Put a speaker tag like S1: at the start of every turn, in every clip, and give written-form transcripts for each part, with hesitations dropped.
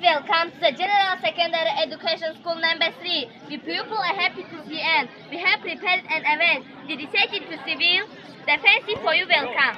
S1: Welcome to the General Secondary Education School number 3. We people are happy to see and we have prepared an event dedicated to civil defense for you. Welcome.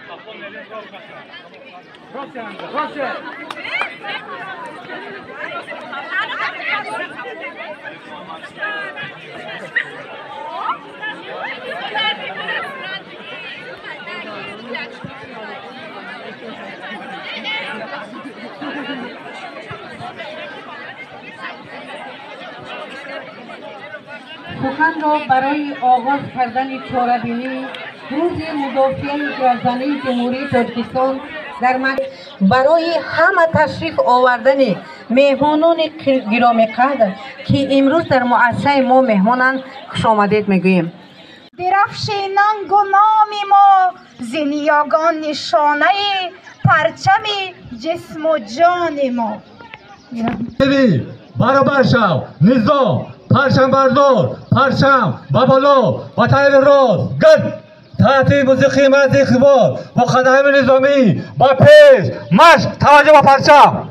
S2: سخن را برای آغاز کردن چاره‌بینی روز مدافعه گردنی جمهوری تاجیکستان در برای همه تشریف آوردن مهمانان گرامی قدر که امروز در مؤسسه ما مهمانند خوش آمدید میگوییم.
S3: درفش ننگ و نام ما زنیاگان نشانه پرچم جسم و جان ما.
S4: برابر شو نظام پرچم بردار پرچم و بالا و طرف راست گرد تحت موسیقی مرد اخبار با خدمه نظامی با پیش مشق توجه با پرچم.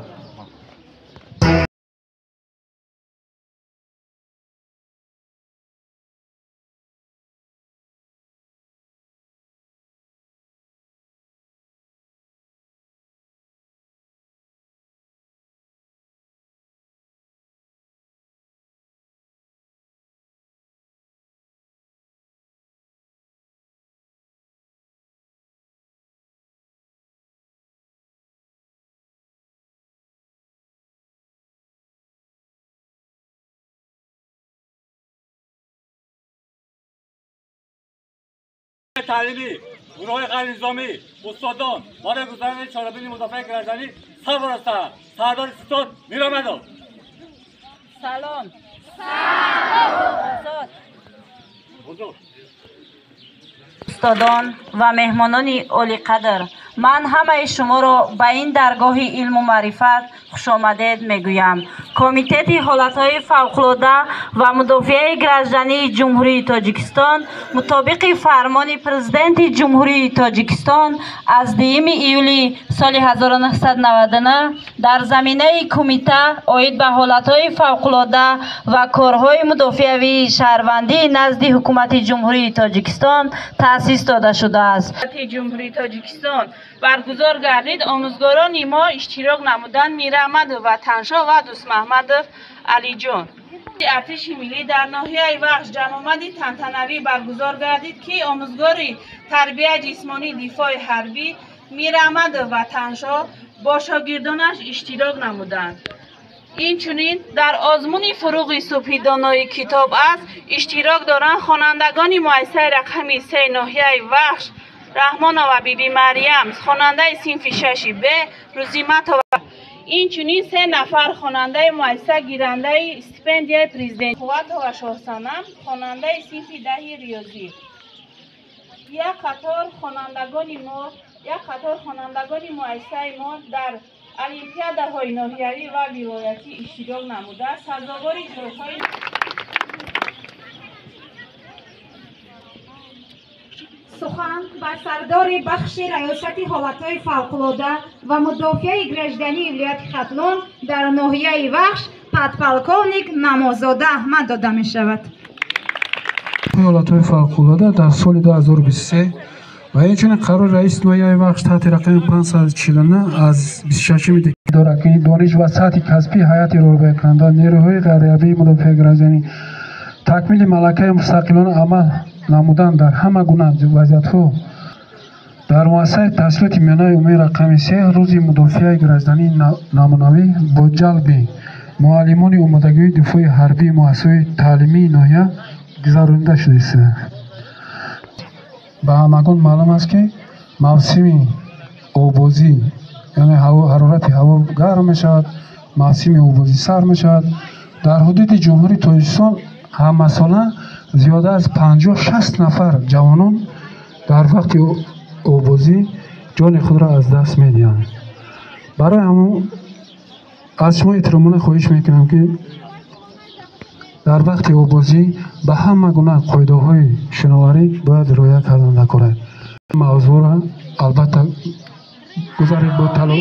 S4: таълимӣ, гурӯҳҳои ғайринизомӣ, устодон барои гузаронидани чорабинии мудофиаи гражданӣ сар баростаанд. Сардори ситод Миромадов.
S5: Салом.
S4: Ҳузур.
S5: Устодон ва меҳмонони олиқадр, ман ҳамаи шуморо ба ин даргоҳи илму маърифат хушомадед мегӯям. Комитети ҳолатҳои фавқулода ва мудофиаи граждании Ҷумҳурии Тоҷикистон мутобиқи фармони Президенти Ҷумҳурии Тоҷикистон аз 2 июли соли 1999 дар заминаи кумита оид ба ҳолатҳои фавқулода ва корҳои мудофиавии шаҳрвандии назди Ҳукумати Ҷумҳурии Тоҷикистон таъсис дода шудааст.
S6: Ҷумҳурии Тоҷикистон баргузор гардид. Омӯзгорони мо иштирок намуданд Мираҳмадов Ватаншоҳ ва Дӯстмаҳмадов Алиҷон. Артиши миллӣ дар ноҳияи Вахш ҷамъомади тантанавӣ баргузор гардид, ки омӯзгори тарбияи ҷисмонии дифои ҳарбӣ Мираҳмадов Ватаншоҳ бо шогирдонаш иштирок намуданд. Инчунин дар озмуни фуруғи субҳи донои китоб аст иштирок доранд хонандагони муассисаи рақами 3 ноҳияи Вахш Раҳмонова Биби Марьям, хонандаи синфи 6 Б Рӯзиматова. Инчунин 3 нафар хонандаи муассиса гирандаи стипендияи президент Қувватова Шоҳсанам, хонандаи синфи 10 риёзӣ. Як қатор хонандагони муассисаи мо дар олимпиадаҳои ноҳиявӣ ва вилоятӣ иштирок намуда сазовори ҷойҳои
S3: Сухан ба сардори бахши раёсати ҳолатҳои фавқулода ва мудофиаи граждании вилояти Хатлон дар ноҳияи Вахш подполковник Намозода Аҳмад дода мешавад.
S7: Ҳолатҳои фавқулода дар соли 2023 ва инчунин қарори раиси ноҳияи Вахш таҳти рақами 549 аз 26 декабри дониш ва сатҳи касбии ҳайати роҳбарикунанда нерӯҳои ғайриҳарбии мудофиаи гражданӣ такмили малакаи мустақилона амал намудан дар ҳама гуна вазъиятҳо дар муассисаи таҳсилоти миёнаи умумии рақами 3 рӯзи мудофиаи граждании намунавӣ бо ҷалби муаллимони омодагии дифои ҳарбии муассисаҳои таълимии ноҳия гузаронида шудааст. Ба ҳамагон маълум аст, ки мавсими оббозӣ, яъне ҳарорати ҳаво гарм мешавад, мавсими оббозӣ сар мешавад. Дар ҳудуди Ҷумҳурии Тоҷикистон ҳамасола зиёда аз 50-60 нафар ҷавонон дар вақти оббозӣ ҷони худро аз даст медиҳанд. Барои ҳамон аз шумо эҳтиромона хоҳиш мекунам, ки дар вақти оббозӣ ба ҳама гуна қоидаҳои шиноварӣ бояд риоя кардан накунед. Мавзӯъро албатта гузаред бо тало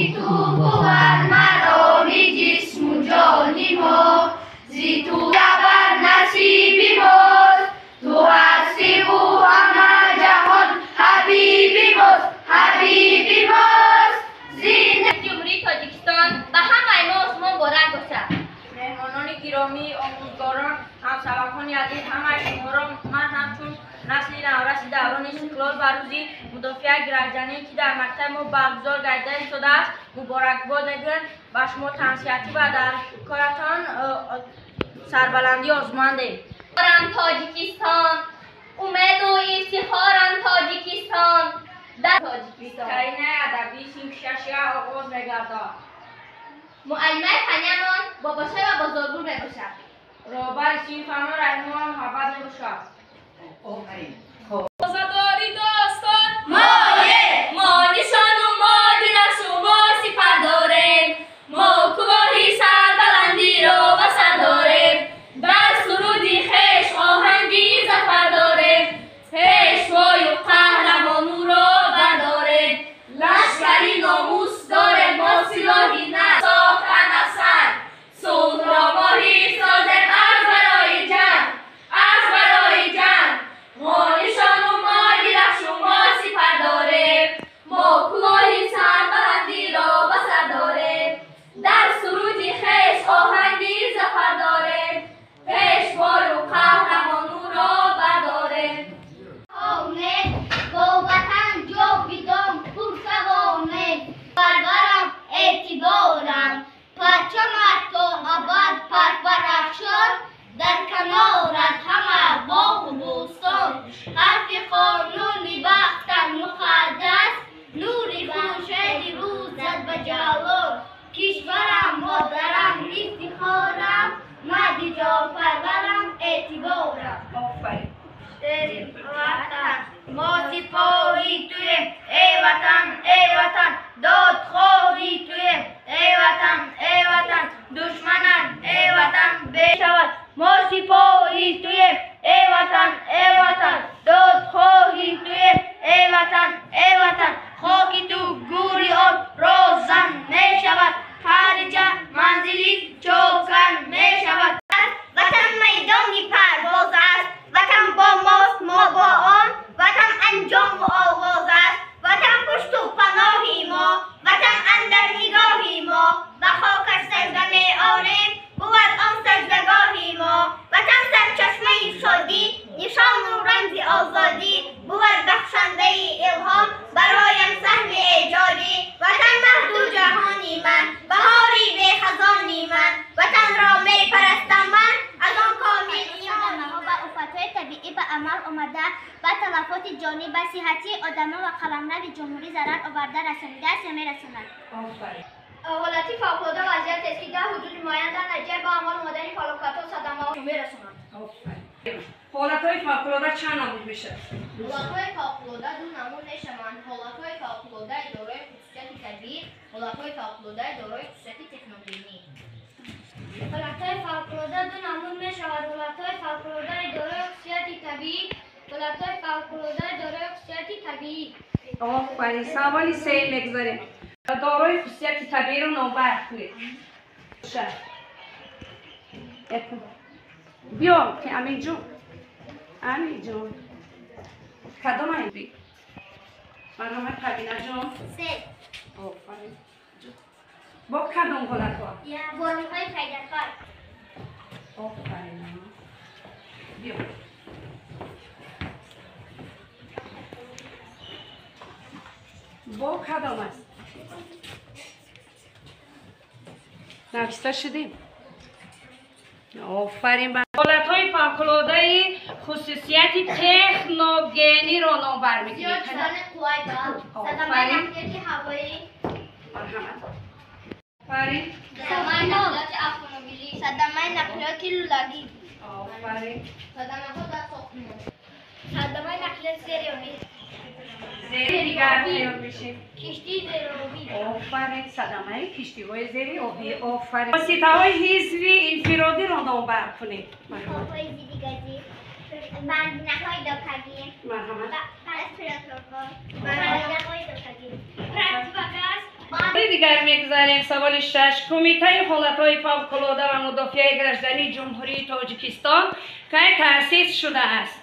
S1: ту ҳастиву ҳама ҷаҳон ҳабиби мост, ҳабиби мост. Ҷумҳурии Тоҷикистон ба ҳамаи мо шумо муборак бошад.
S8: Меҳмонони гиромӣ, омӯзгорон, ҳамсабақони азиз, ҳамаи шуморо ман ҳамчун насли навраси даврони истиқлол ба рӯзи мудофиаи гражданӣ, ки дар мактаби мо баргузор гардида истодааст, муборакбод мегӯям. Ба шумо тансиҳатӣ ва дар коратон сарбаландӣ орзумандем.
S1: Тоҷикистон, умеду ифтихорам Тоҷикистон. Дар Тоҷикистон
S8: Викторинаи адабии синфи шашия оғоз мегардад.
S1: Муаллимаи фаниямон Бобошоева Бозоргул мебошад.
S8: Роҳбари синфамон Раҳимова Муҳаббат мебошад.
S9: Озадори достон
S1: моем, мо нишону мо дилашу мо сипар дорем, мо кӯҳи сарбаландиро ба сар дорем, дар суруди хеш оҳанги зафар дорем, пешвою қаҳрамонуро бардорем, лашкари номус дорем мо силоҳи нар сохтан аз сар, сулҳро мо ҳифз созем аз барои ҷанг, аз барои ҷанг. Мо
S8: Ватан, эй Ватан, додхоҳи туем. Эй Ватан, эй Ватан, душманат, эй Ватан, бешавад, мо сипоҳи туем. Эй Ватан, эй Ватан, додхоҳи туем. Эй Ватан, эй Ватан, хоки ту гури он розан мешавад, ҳарҷа манзили чокан мешавад.
S10: Ватан майдони парвоз аст, Ватан бо мост, мо бо он, Ватан анҷому овоз аст, Ватан пушту паноҳи мо, Ватан андар нигоҳи мо, ба хокаш сажда меорем, бувад он саждагоҳи мо. Ватан сарчашмаи шодӣ, нишону рамзи озодӣ, бувад бахшандаи илҳом, бароям саҳми эҷодӣ. Ватан маҳду ҷаҳони ман, баҳори бехазони ман, Ватанро мепарастам ман, аз он комил
S1: ва офатҳои табиӣ ба амал омада ба талафоти ҷонӣ, ба сиҳатии одамон ва қаламрави ҷумҳурӣ зарар оварда расонидааст ё мерасонад.
S8: Ҳолати фавқулода вазъиятест, ки дар ҳудуди муайян дар натиҷаи ба амал омадани фалокатҳо садамаҳо мерасонад.
S11: Ҳолатҳои фавқулода чанд намуд мешавад?
S8: Ҳолатҳои фавқулода ду намуд мешаванд: ҳолатҳои фавқулодаи дорои хусусияти табиӣ, ҳолатҳои фавқулодаи дорои хусусияти техногенӣ.
S1: Ҳолатҳои фавқулода ду намуд мешавад: ҳолатҳои фавқулодаи дорои хусусияти табиӣ, ҳолатҳои фавқулодаи дорои хусусияти табиӣ.
S11: Офарин. Саволи сеюм мегузарем. Дорои хусусияти табииро номбар кунед. Биё, ки Аминҷон. Аминҷон. Кадом ай? Марҳамат, Парвинаҷон.
S1: Се.
S11: Офарин. Бо кадом ҳолатҳо?
S1: Борониҳои пайдарпай.
S11: Офарин. Биё. Бо кадом аст? Нависта шудем? Офарин. Ҳолатҳои фавқулодаи хусусияти техногениро номбар мекунед.
S1: Зиёд шудани қувваи барқ, садамаи нақлиёти ҳавоӣ.
S11: Марҳамат. Офарин.
S1: Садамаи нақлиёти автомобилӣ, садамаи нақлиёти лӯлагӣ.
S11: Офарин.
S1: Садамаҳо дар сохтмон, садамаи нақлиёти зериобӣ.
S11: Зери дигар тайёр мешем.
S1: Киштии зериобӣ.
S11: Офарин. Садамаи киштиҳои зериобӣ. Офарин. Воситаҳои ҳизби инфиродиро номбар кунед.
S10: Ҳои зидди газӣ, бензинаҳои докагӣ,
S11: Марҳамат.
S10: респираторҳо, бензинаҳои докагӣ,
S1: Противогаз.
S11: Дигар мегузарем. Саволи шаш. Кумитаи ҳолатҳои фавқулода ва мудофиаи граждании Ҷумҳурии Тоҷикистон кай таъсис шудааст?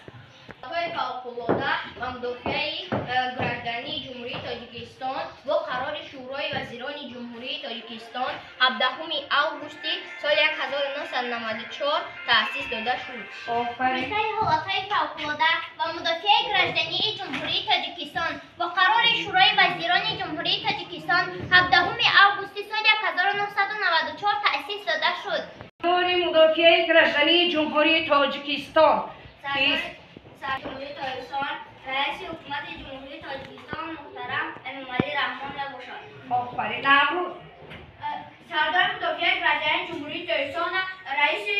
S8: Ҳолатҳои фавқулода ва мудофиаи граждании Ҷумҳурии Тоҷикистон бо қарори Шӯрои вазирони Ҷумҳурии Тоҷикистон 17 августи соли 1994 таъсис дода шуд.
S11: Офарин.
S10: Кумитаи ҳолатҳои фавқулода ва мудофиаи граждании Ҷумҳурии Тоҷикистон бо қарори Шӯрои вазирони Ҷумҳурии Тоҷикистон 17 августи соли 1994 таъсис дода шуд.
S11: Сардори мудофиаи граждании Ҷумҳурии Тоҷикистон кист?
S8: Ҷумҳурии Тоҷикистон раиси ҳукумати Ҷумҳурии Тоҷикистон муҳтарам Эмомалӣ Раҳмон мебошад.
S11: Офарин. Наврӯз.
S8: Сардори мудофиаи граждании Ҷумҳурии Тоҷикистон раиси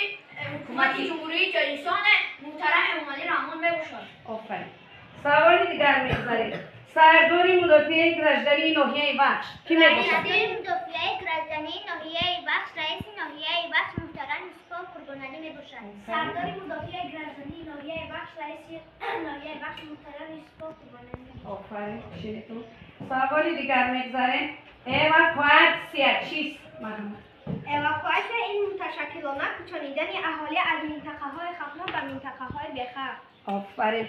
S8: ҳукумати Ҷумҳурии Тоҷикистон муҳтарам Эмомалӣ Раҳмон мебошад.
S11: Офарин. Саволи дигар мегузарем. Сардори мудофиаи граждании ноҳияи Вахш кӣ мебошад?
S10: Сардори мудофиаи граждании ноҳияи Вахш раиси ноҳияи Вахш муҳтарам Юсупов Қурбоналӣ мебошад.
S1: Сардори мудофиаи граждании ноҳияи Вахш раиси ноҳияи Вахш муҳтарам Юсупов Қурбоналӣ мебошад.
S11: Офарин. Шинитон. Саволи дигар мегузарем. Эвакуатсия чист? Марҳамат.
S10: Эвакуатсия ин муташаккилона кӯчонидани аҳолӣ аз минтақаҳои хавфнок ба минтақаҳои бехавф.
S11: Офарин.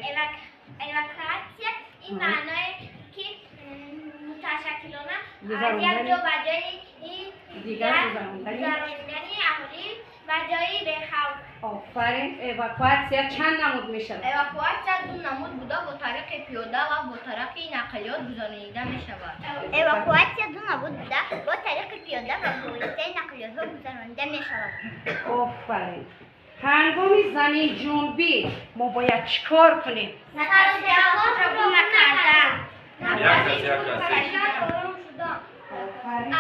S10: Эвакуатсия ин маъное ки муташаккилона аз як ҷо ба ҷои
S11: дигар
S10: гузаронидани аҳолӣ ба ҷои бехавф.
S11: Офарин. Эвакуатсия чанд намуд мешавад?
S8: Эвакуатсия ду намуд буда, бо тариқи пиёда ва бо тариқи нақлиёт гузаронида мешавад.
S10: Эвакуатсия ду намуд буда, бо тариқи пиёда ва бо воситаи нақлиётҳо гузаронида мешавад.
S11: Офарин. Ҳангоми заминҷунбӣ мо бояд чӣ кор кунем?
S10: Нафасро гум накардан.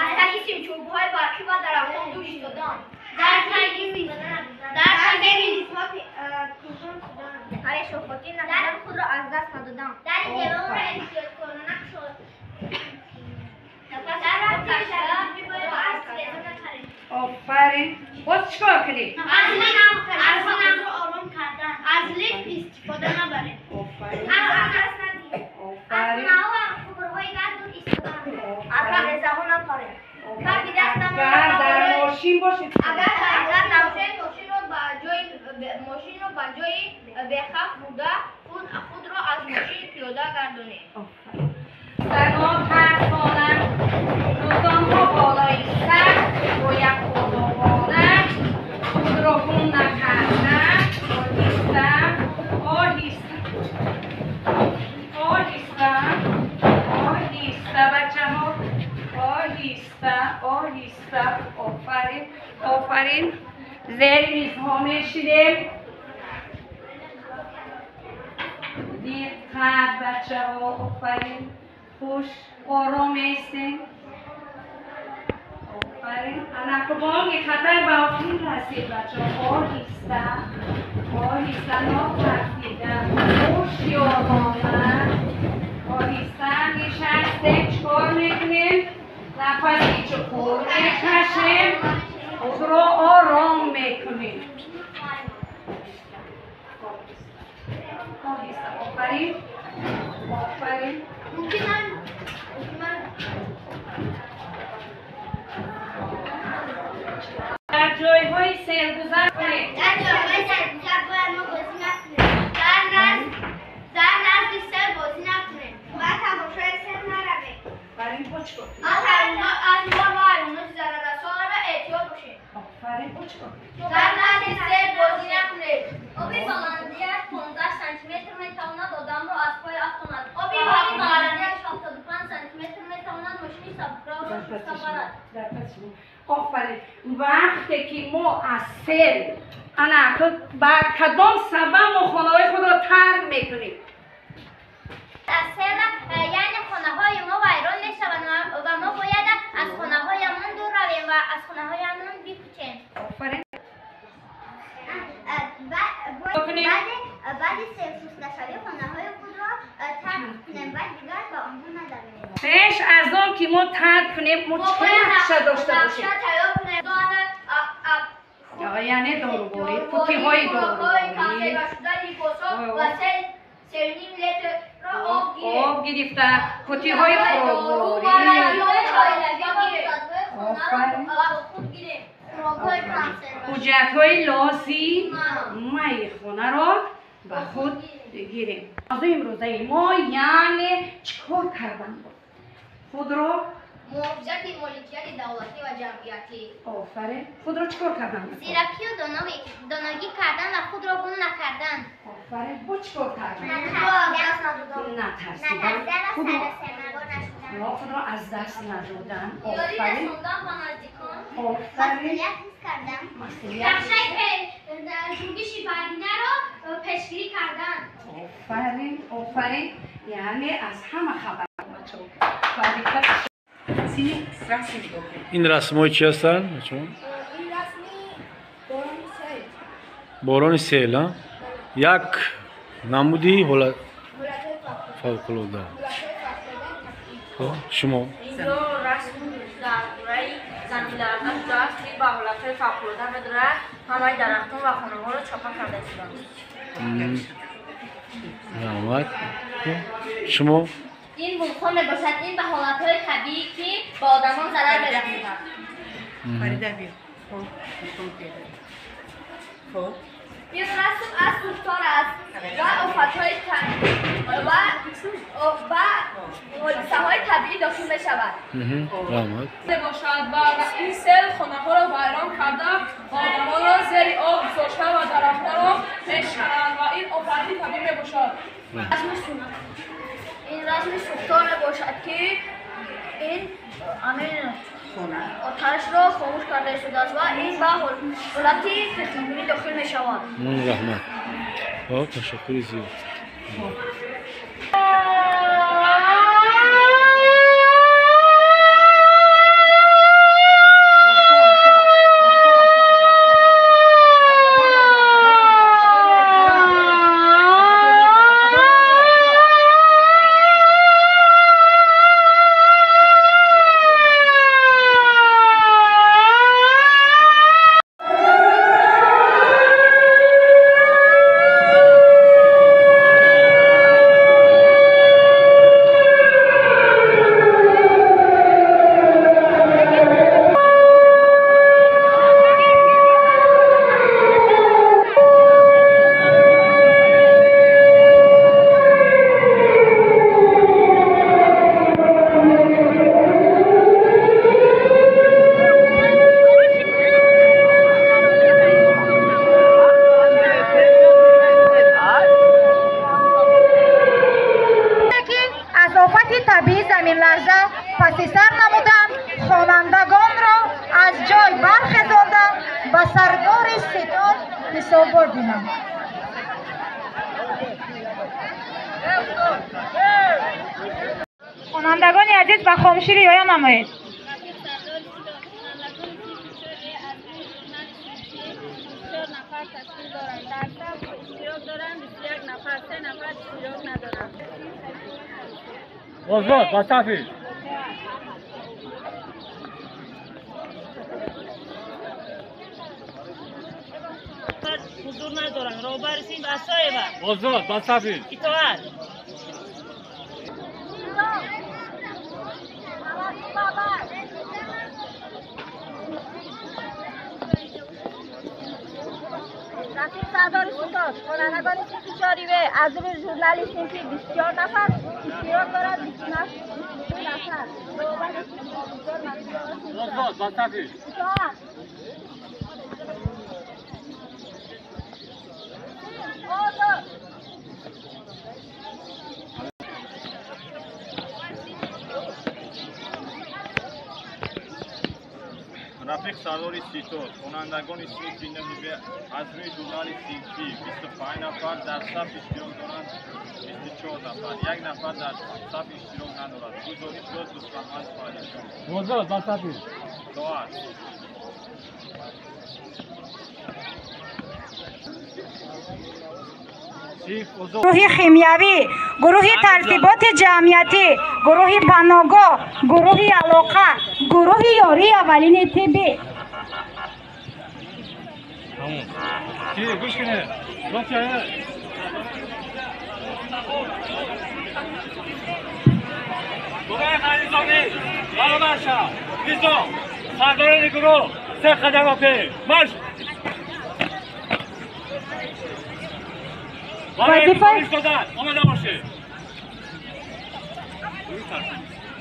S8: Аз таги симчӯбҳои барқӣ ва дарахтон дур истодан.
S10: Дар таги худро аз даст надодан. Дар деворро эҳтиёткорона
S11: Офарин. Боз чикор кунем?
S10: Аз лифт ором кардан. Аз лифт истифода набарем.
S11: Офарин.
S10: Аз даст надиҳем.
S11: Офарин.
S10: Аз хонаҳо ва қубурҳои газ дур истода. Аз резаҳо напарем.
S11: Агар дар мошин бошед.
S10: Агар дар мошинро ба ҷои бехавф буда худро аз мошин пиёда гардонем.
S11: Сагон тарсонанд, дӯстонҳо болои сар бо як одобона худро гум накарда оҳиста оҳиста оҳиста оҳиста бачаҳо оҳиста оҳиста. Офарин, офарин. Зери мизҳо мешидем. Диққат бачаҳо, офарин. Хуш ором меистем. Офарин. Ана бонги хатар ба охир расид бачаҳо. Оҳиста оҳиста, нотарсида, ҳушёрона оҳиста нишастем. Чикор мекунем? Нафаси чуқур мекашем, худро ором мекунем. Оҳиста, офарин, офарин. Дар ҷойҳои селгузар кунед.
S10: Дар ҷойҳои селгузар бояд мо бозӣ накунем. Дар назди сел бозӣ накунем ва тамошои сел наравем.
S11: Офарин. Бо чикор кунем?
S10: Аз мор ва ҳайвоноти зараррасонро эҳтиёт бошем.
S11: Офарин. Бо чикор кунем?
S10: Дар назди сел бозӣ накунед. Оби баландиаш 15 сантиметр метавонад одамро аз пой афтонад. Оби баландиаш 75 сантиметр метавонад мошини сабукравро шуста барад.
S11: Офарин. Вақте ки мо аз сел ана ба кадом сабаб мо хонаҳои худро тарк мекунем?
S10: Аз сел яъне хонаҳои мо вайрон мешаванд ва мо бояд аз хонаҳоямон дур равем ва аз хонаҳоямон бикӯчем.
S11: Офарин.
S10: Баъди селшусташавӣ хонаҳои худро тарк кунем ва дигар ба онҳо надароем.
S11: Пеш аз он ки мо тарк кунем, мо чӣ нақша дошта бошем? Яъне доруборӣ, қуттиҳои доруборӣ, об гирифта, қуттиҳои хӯрокворӣ, ҳуҷҷатҳои лозимаи хонаро ба худ гирем. Мавзӯи имрӯзаи мо яъне чӣ кор кардан буд? Худро
S10: муҳофизати моликияти давлатӣ ва ҷамъиятӣ.
S11: Офарин. Худро чӣ кор кардан?
S10: Зиракию доногӣ кардан ва худро гум накардан.
S11: Офарин. Бо чӣ кор кардан? Натарсидан. Худро аз даст надодан.
S10: Офарин. Расондан ба наздикон.
S11: Офарин.
S10: Масъулият ҳис кардан. Нақшаи ҷунбиши баъдинаро пешгирӣ кардан.
S11: Офарин, офарин. Яъне аз ҳама хабар бачаҳо. Ба диққат.
S12: Ин расмҳои чи ҳастанд?
S9: Ин расми борони сел.
S12: Борони сел, як намуди ҳолат фавқулода. Шумо?
S8: Инҷо расм дар бораи заминларза шудааст, ки ба ҳолатҳои фавқулода медорад, ҳамаи дарахтон ва хонаҳоро чапа карда истодааст.
S12: Раҳмат. Шумо?
S1: Ин вулқон мебошад. Ин ба ҳолатҳои табиӣ, ки ба одамон зарар мерасонад.
S10: Ин расм аз сӯхтор аст ва офатҳои ва ҳодисаҳои табиӣ дохил мешавад.
S12: Раҳмат.
S9: Мебошад ва ин сел хонаҳоро вайрон карда ва одамонро зери об гузошта ва дарахтонро мешкананд ва ин офати табиӣ мебошад.
S10: Ин расми сӯхтор мебошад, ки ин амин оташро хомӯш карда истодааст ва ин ба ҳолати техногенӣ дохил мешавад.
S12: Раҳмат. Ташаккури зиёд.
S3: диҳанд. Хонандагони азиз, ба хомӯшӣ риоя намоед.
S8: Нафар ташкил доранд. Дар саф иштирок доранд 21 нафар, 3 нафар иштирок надоранд.
S4: Озод, ба сафи.
S6: Ҳузур надоранд. Роҳбари синф Асоева.
S4: Озод, ба сафи.
S6: Итоат.
S1: Рафиқ сардори ситод, хонандагони синфи 4В аз рӯи журнали синфи 24 нафар иштирок дорад 22 нафар. Роҳбари синф Обузор Мамедҷонов.
S4: Озод, ба сафи.
S1: Итоат. Озод.
S13: Рафиқ сардори ситод, хонандагони синфи 9Б аз рӯи журнали синфӣ 25 нафар дар саф иштирок доранд 24 нафар, 1 нафар дар саф иштирок надорад. Гузориш дод Дустмаҳмад Фаридун.
S4: Озод, ба сафи.
S13: Итоат.
S3: Гурӯҳи химиявӣ, гурӯҳи тартиботи ҷамъиятӣ, гурӯҳи паноҳгоҳ, гурӯҳи алоқа, гурӯҳи ёрии аввалини тиббӣ.
S4: Гӯш кунед. Гурӯҳи баробар шав. Низом, сардорони гурӯҳ се қадам ба пеш. Марш!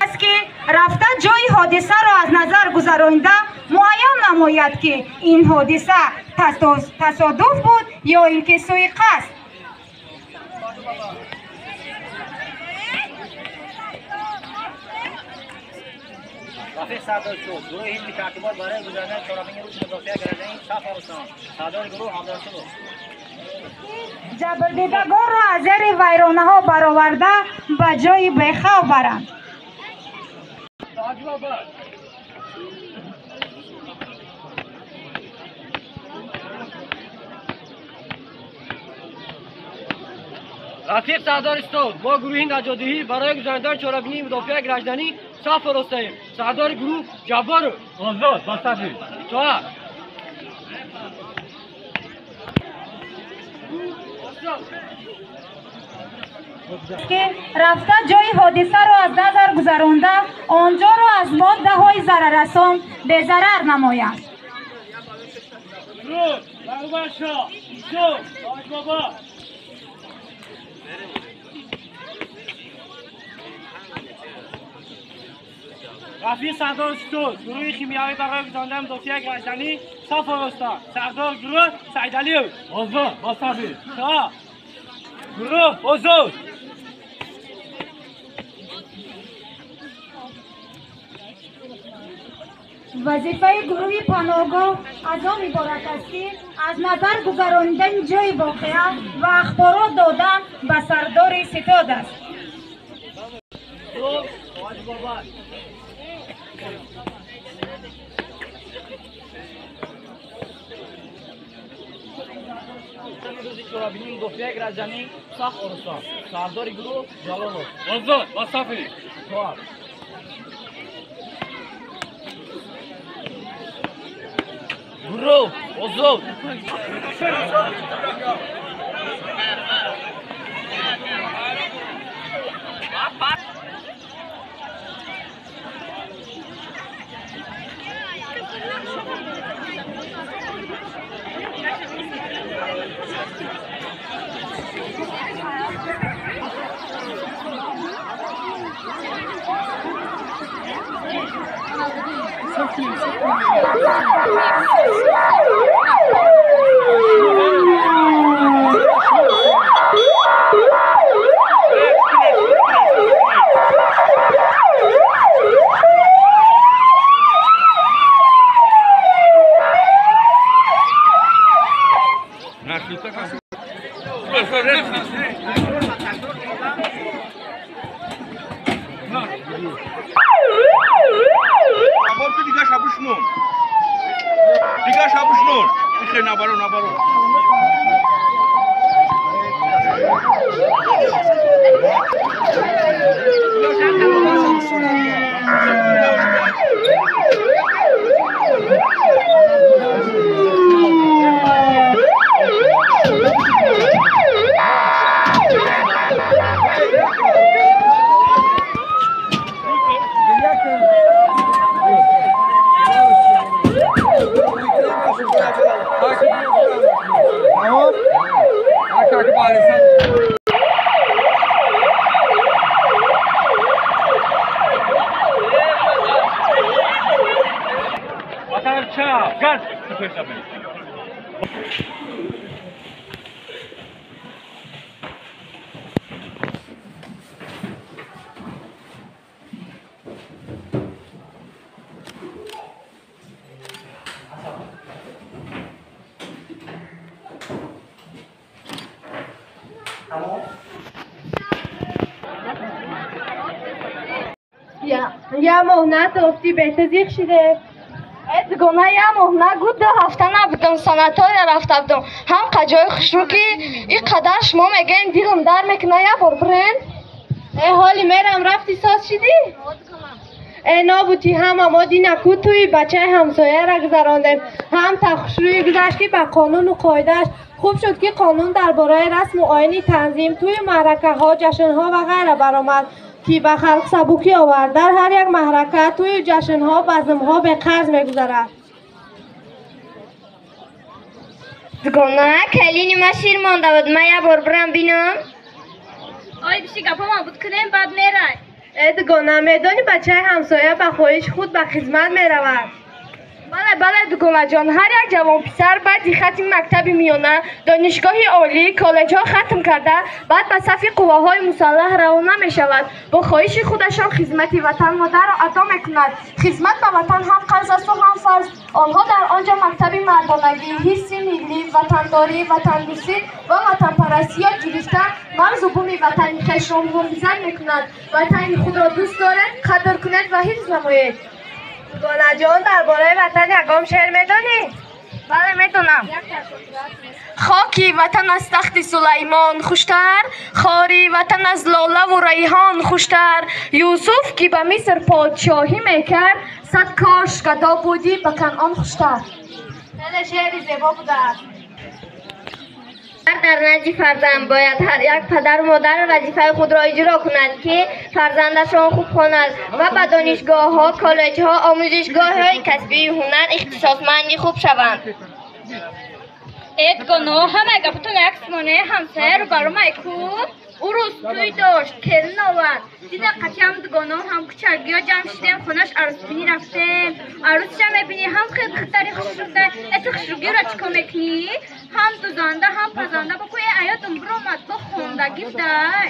S3: Аст ки рафта ҷои ҳодисаро аз назар гузаронида муайян намояд, ки ин ҳодиса тасодуф буд ё ин ки суиқасд.
S14: Рафиқ сардор шуд. Гурӯҳи ҳизби тартибот барои гузаронидани чорабинии рӯзи мудофиаи гражданӣ саф оростанд. Сардори гурӯҳ Абдурасулов.
S3: Ҷабрдидагонро аз зери вайронаҳо бароварда ба ҷои бехавф баранд.
S14: Рафиқ сардори ситод, мо гурӯҳи наҷотдиҳӣ барои гузаронидани чорабинии мудофиаи гражданӣ саф оростаем. Сардори гурӯҳ Ҷабборов.
S4: Озод, ба сафи.
S14: Итоат.
S3: Ки рафта ҷои ҳодисаро аз назар гузаронда онҷоро аз моддаҳои зараррасон безарар намоянд.
S14: Рафиқ сардори ситод, гурӯҳи химиявӣ барои гузаронидани мудофиаи гражданӣ саф оростанд. Сардори гурӯҳ Саидалиев.
S4: Озод, ба сафи.
S14: Итоат. Гурӯҳ озод.
S3: Вазифаи гурӯҳи паноҳгоҳ аз он иборат аст, ки аз назар гузаронидани ҷои воқеа ва ахборот додан ба сардори ситод аст.
S14: Рӯзи чорабинии мудофиаи гражданӣ саф оростанд. Сардори гурӯҳ Ҷалолов.
S4: Озод, ба сафи.
S14: Итоат. Гурӯҳ озод.
S15: Я моҳ натофтӣ бета зиқ шиде.
S1: Дугона я моҳ нагу, ду ҳафта набудам, санатория рафта будам. Ҳам қаҷои хушрӯ ки ин қадар шумо мегӯем дилам дар мекуна, я бор бирен.
S15: Э ҳоли мерам рафти соз шидӣ? Э нобудӣ ҳама мо динаку тӯи бачаи ҳамсояра гузарондем. Ҳам та хушрӯӣ гузашт ки ба қонуну қоидааш хуб шуд ки қонун дар бораи расму оини танзим тӯи маъракаҳо, ҷашнҳо ва ғайра баромад ки ба халқ сабукӣ овард. Дар ҳар як маҳрака тӯю ҷашнҳо, базмҳо беқарз мегузарад.
S10: Дугона, калини ма шир монда буд, ман як бор бирам бинам.
S1: Ой, биши гапама буд кунем, баъд мерай.
S15: Э дугона, медонӣ бачаи ҳамсоя ба хоҳиши худ ба хизмат меравад.
S1: Бале, бале, дугонаҷон, ҳар як ҷавонписар баъди хатми мактаби миёна, донишгоҳи олӣ, коллеҷҳо хатм карда, баъд ба сафи қувваҳои мусаллаҳ равона мешавад. Бо хоҳиши худашон хизмати ватан модарро адо мекунад. Хизмат ба ватан ҳам қарз асту ҳам фарз. Онҳо дар он ҷо мактаби мардонагӣ, ҳисси миллӣ, ватандорӣ, ватандӯстӣ ва ватанпарастӣ ёд гирифта, марзу буми ватани хешро муҳофизат мекунанд. Ватани худро дӯст доред, қадр кунед ва ҳифз намоед.
S15: Дугонаҷон, дар бораи ватан ягон шеър медонӣ?
S1: Бале, медонам. Хоки ватан аз тахти Сулаймон хуштар, хори ватан аз лолаву райҳон хуштар. Юсуф ки ба Миср подшоҳӣ мекард, сад кош гадо будӣ ба Канъон хуштар.
S15: Хеле шеъри зебо будааст.
S10: Дар назди фарзанд бояд ҳар як падару модар вазифаи худро иҷро кунад, ки фарзандашон хуб хонад ва ба донишгоҳҳо, коллеҷҳо, омӯзишгоҳҳои касбии ҳунар ихтисосманди хуб шаванд.
S1: Э дугоно, ҳамаи гапатон як симоне ҳамсоя рӯбарӯмай ку? Ӯ рӯз тӯй дошт, келин овард. Дида қатиам дугоно ҳам кучагиё ҷамъ шидем, хонаш арӯсбинӣ рафтем. Арӯсша мебинӣ, ҳам хел духтари хушрӯда, э ту хушрӯгиро чӣ кор мекунӣ? Ҳам дузанда, ҳам пазанда, бо ку э аётум биромад, бо хондагӣ дай.